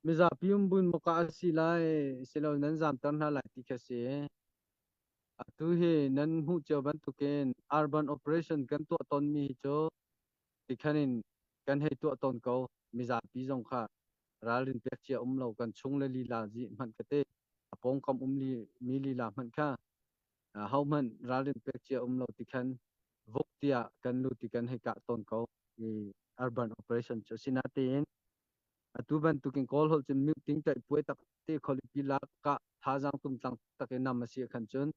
Mizapi umbuin maw kah a si lai, silo nan zamter hna lai ti khi a si. Atu hi nan hmuh cio bantukin urban operation kan tuah tawnmi hi cu tikhan in kan hei tuah tawn ko. Mizapi zong kha ralrin pek cia um lo, kan chung le lila zi hmanh ka te, a pawngkam um li, mi lila hmanh kha hohmanh ralrin pek cia um lo tikhan vok tiah kan lut i kan hei kah tawn ko. I urban operation cu sinatein atu bantukin Kawl holh cun mute ting taih puai tak te khualipi lak kah thazaang tumtlang tak i nam a si khan cun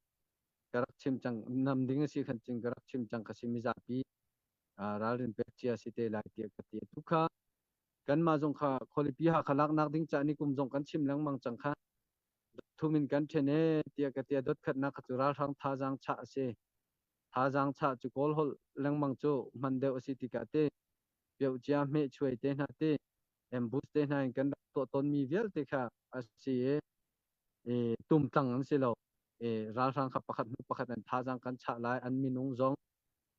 ka rak chim cang, nam ding a si khan cun ka rak chim cang ka si, mizapi ralrin pek cia si te lai tiah ka ti. Atu kha kanmah zong kha khualipi Hakha laknak ding ca ni kum zong kan chim lengmang cang kha, thum in kan ṭhen e tiah ka ti. Dot khatnak kha cu ralhrang thazaang chah a si. Thazaang chah cu Kawl holh lengmang cu hman deuh a si tikah te piocia hmehchuai te hna te ambush te hna in kan rak tuah tawnmi vialte kha a si i tumtlang an si lo. I ralhrang kha pakhat hnu pakhat an thazaang kan chah lai, an minung zong,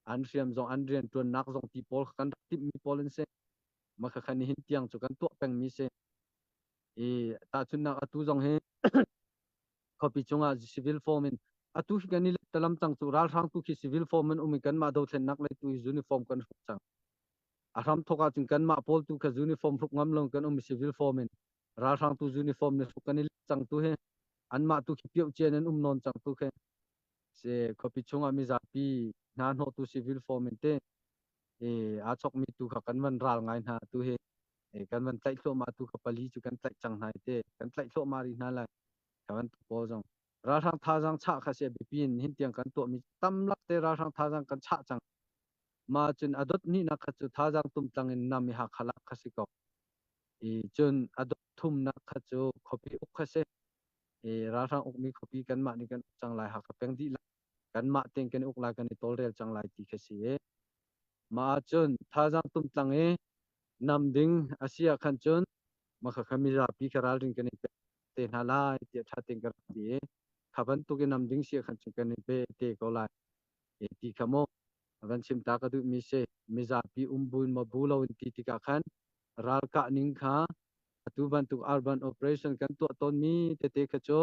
an hriam zong, an rianṭuannak zong ti pawl kha kan rak timhmi pawl an si. Mah khakha nihin tiang cu kan tuah pengmi si. I tahchunhnak atu zong hi khuapi chungah civil form in atu hi kan i talam cang cu, ralhrang tu khi civil form in um i kanmah dothlennak lei tu hi uniform kan hruk cang. A hram thok ahcun kanmah pawl tu kha uniform hruk ngam lo kan um i civil form in, ralhrang tu uniform ne hruk kan i cang. Tu hi anmah tu khi pioh cian an um nawn cang. Tu khi se khuapi chungah mizapi hna hnawh tu civil form in te e aa chokmi tu kha kan van ral ngai hna. Tu hi kan van tlaih thluahmah, tu kha pali cu kan tlaih cang hna te, kan tlaih thluahmah rih hna lai. Kha bantuk pawl zong ralhrang thazaang chah kha si biapi in hin tiang kan tuahmi tam lak te ralhrang thazaang kan chah cang. Ma cun a dot hnihnak kha cu thazaang tumtlang in nam i Hakha lak kha si ko i, cun a dot thumnak kha cu khuapi uk kha si i, ralhrang ukmi khuapi kanmah nih kan uk cang lai, Hakha peng dihlak kanmah tein kan uk lai, kan i tawlrel cang lai ti kha si i, mah ahcun thazaang tumtlang i nam ding a si ah khan cun mah kha mizapi kha ralring kan i pek te hna lai tiah ṭha tein ka rak ti i, kha bantuk in nam ding si ah khan cun kan i pe te ko lai e ti kha maw van chim ta ka duhmi si. Mizapi um buin maw bu loin ti tikah khan ralkah ning kha atu bantuk urban operation kan tuah tawnmi tete kha cu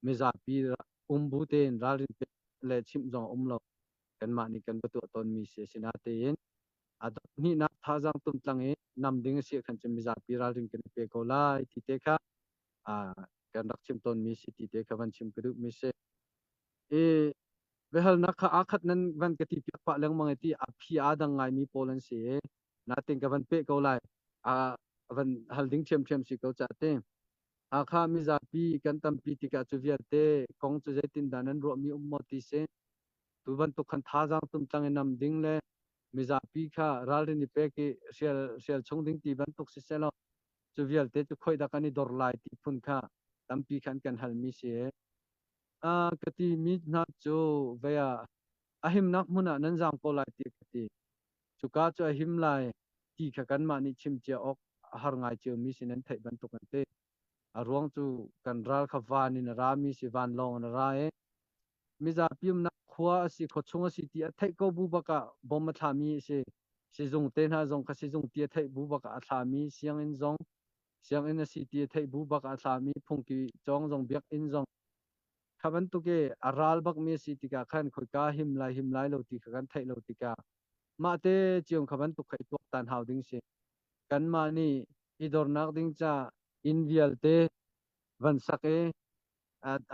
mizapi um bu tein ralrin pek le chimh zong um lo, kanmah nih kan va tuah tawnmi si. Asinatein a dot hnihnak thazaang tumtlang i nam ding a si khan cun mizapi ralring kan i pe ko lai ti te kha kan rak chim tawnmi si ti te kha van chim ka duhmi si. I biahalnak kha aa khat nan van ka ti piak pah lengmang i ti a phi aa dang ngaimi pawl an si i, natin ka van peh ko lai, a van hal ding ṭhiamṭhiam si ko ca te. Hakha mizapi kan tampi tikah cu vialte kong cu zeitindah nan ruahmi um maw ti si. Tu bantuk khan thazaang tumtlang i nam ding le mizapi kha ralrin i pek i hrial hrial chung ding ti bantuk siselaw cu vialte cu khoi dah kan i dor lai ti phun kha tampi khan kan halmi si. Ka ti mi hna cu vei ah a himnak hmun ah nan zaam ko lai ti ka ti. Cuka cu a him lai ti kha kanmah nih chim cia awk a har ngai ciomi si, nan theih bantuk an ti. A ruang cu kan ral kha van in a rami si, vanlawng in a ra i mizapi umnak khua a si, khuachung a si ti a theih ko bu bak ah bom a thlami a si. Sizung te hna zong kha sizung ti a theih bu bak ah a thlami, sianginn zong sianginn a si ti a theih bu bak ah a thlami, phungki cawng zong, biakinn zong kha bantuk i a ral bakmi a si tikah khan khoika him lai him lai lo ti kha kan theih lo tikah mah te cion kha bantuk kha i tuaktan hau ding si. Kanmah nih i dornak ding ca inn vialte van sak i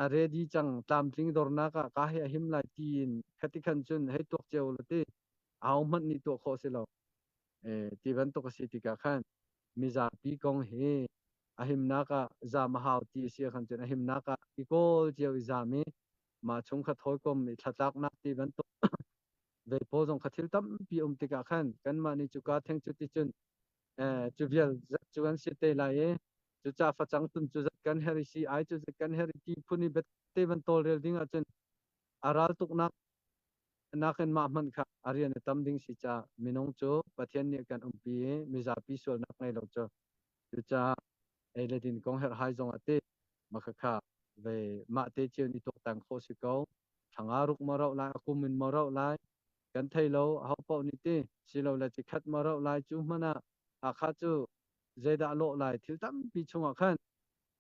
a ready cang, tlamtling dornak ah ka hi a him lai tiin khati khan cun hei tuak cio la ti aho hmanh nih tuah khawh si lo ti bantuk a si tikah khan mizapi kong hi a himnak ah zam a hau ti a si khan cun a himnak ah i kawl cio i zam i mah chungkhat hawikom i thlatlaknak ti bantuk ve pawl zong kha thil tampi um tikah khan kanmah nih cuka theng cu ti cun cu vial zat cu kan si te lai i, cuca facang tun cu zat kan her i si ai cu zat kan her i ti phun i te van tawlrel ding ahcun a ral tuknak nakin mah hmanh kha a rian a tam ding si ca minung cu Pathian nih kan umpi i mizapi sualnak ngei lo cu cucaah ei le din kong herhhai zong ah ti makhakha ve mah te cio ni tuaktan khawh si ko. Thanga ruk ma rauh lai, a kum in ma rauh lai kan thei lo, ho paoh nih ti silo le cikhat ma rauh lai cu hmanh ah Hakha cu. Zeidah lawh lai thil tampi chungah khan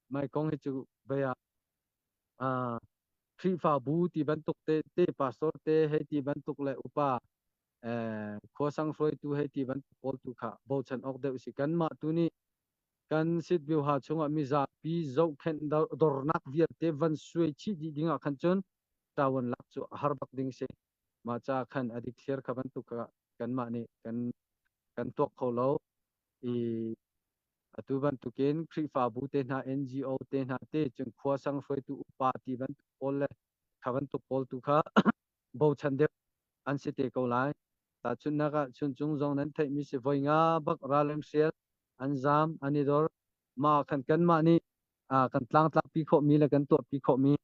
mai kong hi cu bia Khrihfabu ti bantuk te te pastor te hei ti bantuk le upa khuasang hruaitu hei ti bantuk pawl tu kha bochan awk deuh si. Kanmah tu nih kan sitbioha chungah mizapi zohkhenh dornak vialte van suai chih dih dingah khan cun ṭawan lak cu a har bak ding si. Mah ca khan a dikthliar kha bantuk kanmah nih kan tuak kho lo i atu bantukin Khrihfabu te hna, NGO te hna te cun khua sang hruaitu upa ti bantuk pawl le kha bantuk pawl tu kha bochan deuh an si te ko lai. Tahchunhnak ah Chuncung zong nan theihmi si, voi nga bak ral an hrial, an zaam, an i dor. Mah ah khan kanmah nih kan tlangtlakpi khawhmi le kan tuahpi khawhmi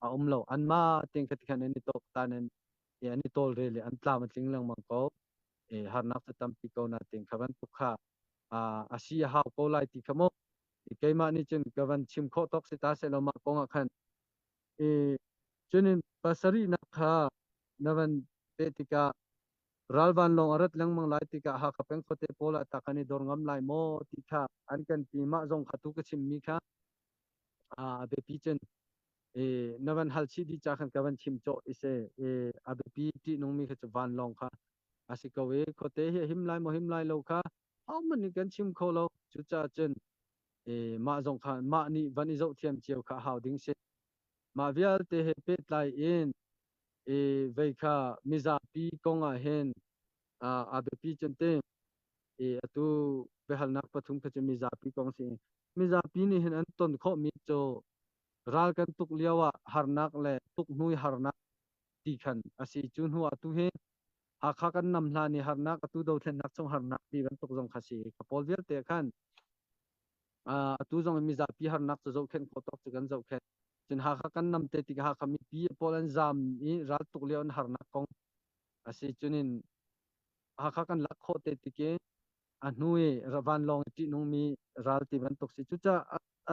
a um lo. Anmah tein kha ti khan an i tawk tan an i tawlrel i an tlam a tling lengmang ko. Harnak cu tampi ko nain kha bantuk kha a si a hau ko lai ti kha mu keimah nih cun ka van chim khawh tawk si ta seh law mah kong ah khan. Cunin pasarihnak kha na van peh tikah ral vanlawng a rat lengmang lai tikah Hakha peng khuate pawl ah tak an i dor ngam lai maw ti kha an kan ti. Mah zong kha tu ka chimmi kha a biapi cun na van hal chih dih ca khan ka van chim cawh i se. A biapi ṭihnungmi kha cu vanlawng kha a si ko i khuate hi a him lai maw him lai lo kha hohmanh nih kan chim kho lo. Cucaah cun mah zong kha mah nih van i zohthiam cio kha a hau ding si. Mah vialte he pehtlai in vei kha mizapi kong ah hin a biapi cun te atu biahalnak pathum kha cu mizapi kong si. Mizapi nih hin an ton khawhmi cu ral kan tuk lio ah harnak le tuk hnu i harnak ti khan a si. Cu hnu ah tu hi Hakha kan nam hlan i harnak, atu dothlennak chung harnak ti bantuk zong kha si. Kha pawl vialte khan atu zong in mizapi harnak cu zohkhenh khawh tawk cu kan zohkhenh. Cun Hakha kan nam te tikah Hakha mipi pawl an zaam i ral tuk lio an harnak kong a si. Cunin Hakha kan lak khawh te tik i a hnu i vanlawng i ṭihnungmi ral ti bantuk si. Cucaah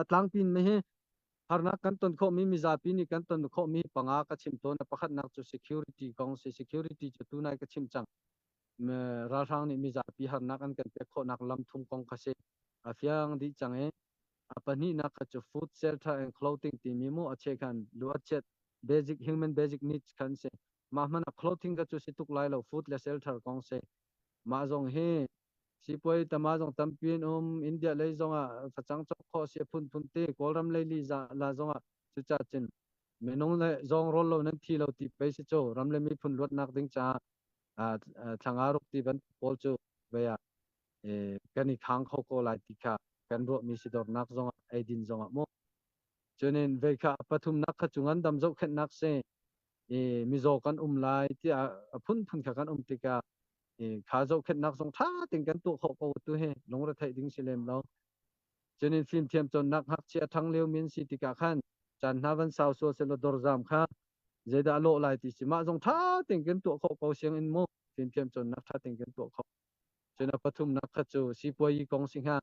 a tlangpi in hi harnak kan ton khawhmi, mizapi nih kan ton khawhmi panga ka chim tawn. A pakhatnak cu security kong si. Security cu tunai ka chim cang. Ralhrang nih mizapi harnak an kan pek khawhnak lam thum kong kha si. A fiang dih cang i a pahnihnak kha cu food, shelter and clothing timi mu a chekhan luatchet basic human basic needs khan si. Mah hmanh ah clothing kha cu si tuk lai lo, food le shelter kong si. Mah zong hi sipuai tama zong tampi an um. India lei zongah facang cawk khawh si a phunphun te. Kawlram lei li la zongah cucaah cun minung le zawng rawl lo nan thi lo ti pei si cu ram le miphun luatnak ding caah thlanga ruk ti bantuk pawl cu vei ah kan i khang kho ko lai ti kha kan ruahmi si, dornak zongah eidin zongah mu. Cunin vei kha pathumnak kha cu ngandam zohkhenhnak si. Mizaw kan um lai tiah a phunphun kha kan um tikah kha zohkhenhnak zong ṭha tein kan tuah khawh ko. Tu hi lungretheih ding si lem lo. Cunin fimthiam cawnnak, ngakchia ṭhang lio min si tikah khan caan hna van sau sual selaw dorzam kha zeidah a lawh lai ti si. Mah zong ṭha tein kan tuah khawh ko sianginn mu, fimthiam cawnnak ṭha tein kan tuah khawh. Cun a pathumnak kha cu sipuayi kong si hnga.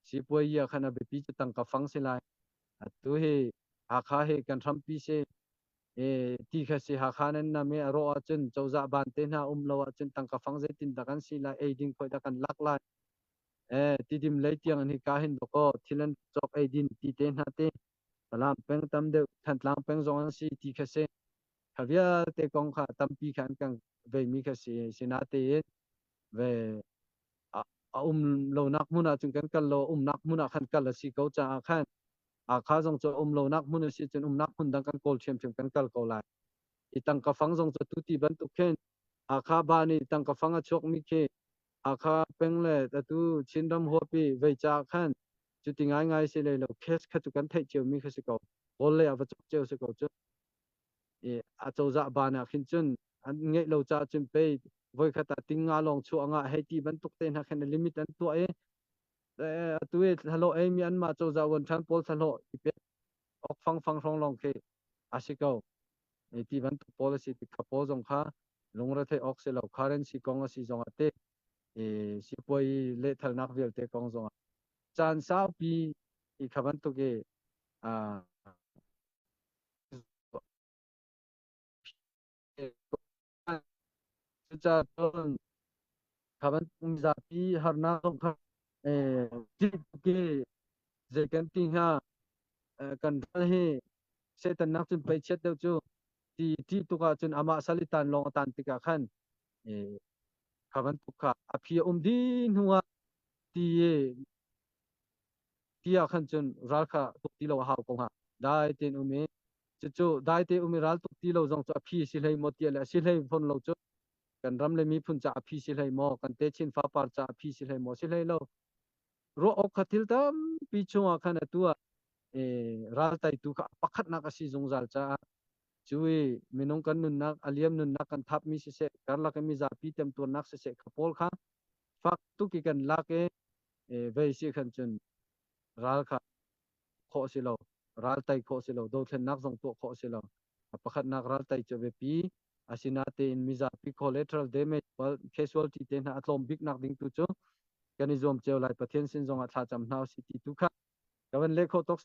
Sipuayi ah khan a biapi cu tangka fang si lai. Atu hi Hakha hi kan hrampi si ti kha si. Hakha nan nam i a rawh ahcun, cozah ban te hna um lo ahcun tangka fang zeitin dah kan si lai, eiding khoi dah kan lak lai, Tidim lei tiang in hika hin dawkaw thil an cawk, eidin ti te hna te Falam peng tam deuh, Thantlang peng zong an si ti kha si. Kha vialte kong kha tampi kha an kan veimi kha si. Sinatein ve a um lonak hmun ah cun kan kal lo, umnak hmun ah khan kal a si ko caah khan Hakha zong cu um lonak hmun a si cun umnak hmun dang kan kawl ṭhiamṭhiam, kan kal ko lai. I tangka fang zong cu tuti bantuk khin Hakha ba nih tangka fang a chuakmi khi Hakha peng le atu Chinram huapi vei caah khan cuti ngaingai si lei lo. Cash kha cu kan theih ciomi kha si ko. Kawl lei ah va cawk cio si ko cu. I a cozah ban ah khin cun an ngeih lo caah cun pei voikhat ah ting nga lawng chuah ngah hei ti bantuk te hna khin limit an tuah i atu i thlahlawh eimi anmah cozah vuanṭhan pawl thlahlawh i pek awk fangfang hrawng lawng khi a si ko ti bantuk pawl a si ti kha pawl zong kha lungretheih awk si lo. Currency kong a si zong ah te sipuai lehthalnak vialte kong zong ah caan saupi i kha bantuk i cucaah cun kha bantuk mizapi harnak zong kha. Ki zei kan ti hnga, kan ral hi Satan nak cun pei chiat deuh cu ti ti tuk ahcun amah salitan lawng a tan tikah khan kha bantuk kha a phi a um dih hnu ah ti ti ah khan cun ral kha tuk ti lo a hau ko hnga. Dai tein um i cucu dai te um i ral tuk ti lo zong cu a phi si hlei maw ti le a si hlei fawn lo cu. Kan ram le miphun ca a phi si hlei maw, kan techin fapar ca a phi si hlei maw, si hlei lo. Ruah awk kha thil tampi chungah khan atu ah ral teitu kha pakhatnak a si zungzal caah cu i minung kan nunnak a liam, nunnak kan thapmi siseh, karlak i mizapi temtuarnak siseh, kha pawl kha fak tuk i kan lak i vei si khan cun ral kha khawh si lo, ral tei khawh si lo, dothlennak zong tuah khawh si lo. Pakhatnak ral tei cu biapi asinatein mizapi collateral damage, casualty te hna a tlawm bik nak ding tu cu kan i zuam cio lai. Pathian sin zong ah thlacam hna usih ti tu kha ka van leh khawh tok.